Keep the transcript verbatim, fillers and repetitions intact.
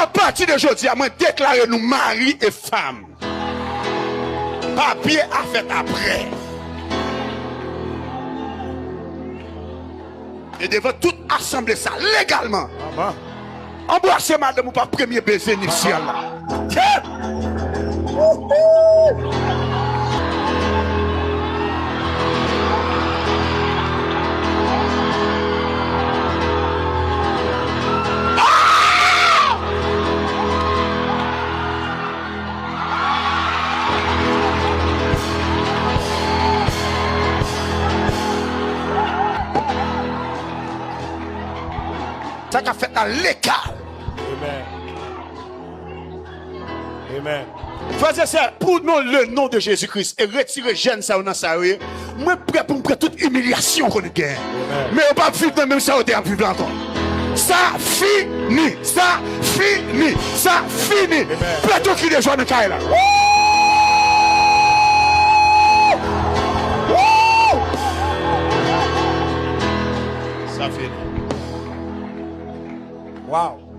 Apati de jodi a, mwen deklare nou mari e fanm. Papye a fèt apre. E devan tout asanble sa, legalman. Anbrase madanm ou pa premye beze ni syèl la. Sa k ap fèt la legal. Amen. Amen. Frères et sœurs, pour nous, le nom de Jésus-Christ, e retire jèn sa yo nan sa yo ye. Mwen prè pou m pran tout imilyasyon konnen gen. Men yo p ap viv nan menm sa yo te ap viv la ankò. Sa fini, sa fini, sa fini. Pèt yon kri de jwa nan kay la. Woo! Woo! Sa fini. Wow.